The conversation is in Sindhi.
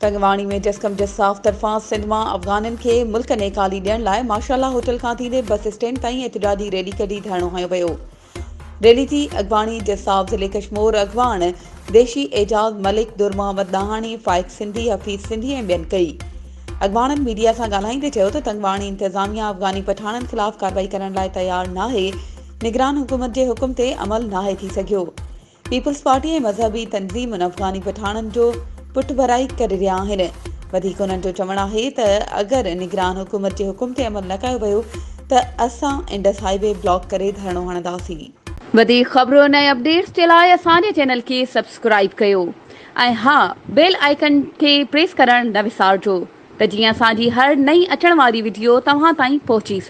تنگواڻي ۾ جسقم جساف طرفان سنڌ مان افغانين کي ملڪ نيڪالي ڏيڻ لاء ماشاءالله هوٽل کان ٿيندي بس اسٽينڊ تائين احتجاجي ريلي ڪڍي ڌرڻو هنيو ويو. ريلي جي اڳواڻي جساف ضلعي ڪشمور اڳواڻ ديشي اعجاز ملڪ، در محمد ڏاهاڻي، فائق سنڌي، حفيظ سنڌي ۽ ٻين ڪئي. اڳواڻن ميڊيا سان ڳالهائيندي چيو ته تنگواڻي انتظاميا افغاني پٺاڻن خلاف ڪارروائي ڪرڻ لاء تيار ناهي، نگران حڪومت جي حڪم تي عمل ناهي ٿي سگهيو. پيپلز پارٽي ۽ مذهبي تنظيمن افغاني پٺاڻن جو پٺڀرائي ڪري رهيا آهن. وڌيڪ انهن جو چوڻ آهي ته اگر نگران حڪومت جي حڪم تي عمل نه ڪيو ويو ته اسان انڊس هاء وي بلاڪ ڪري ڌرڻو هڻنداسين. وڌيڪ خبرن ۽ اپڊيٽس جي لاء اسان جي چينل کي سبسڪرائيب ڪيو ۽ ها بيل آئيڪن کي پريس ڪرڻ نه وسارجو ته جيئن اسان جي هر نئين اچڻ واري وڊيو توهان تائين پهچي سگهي.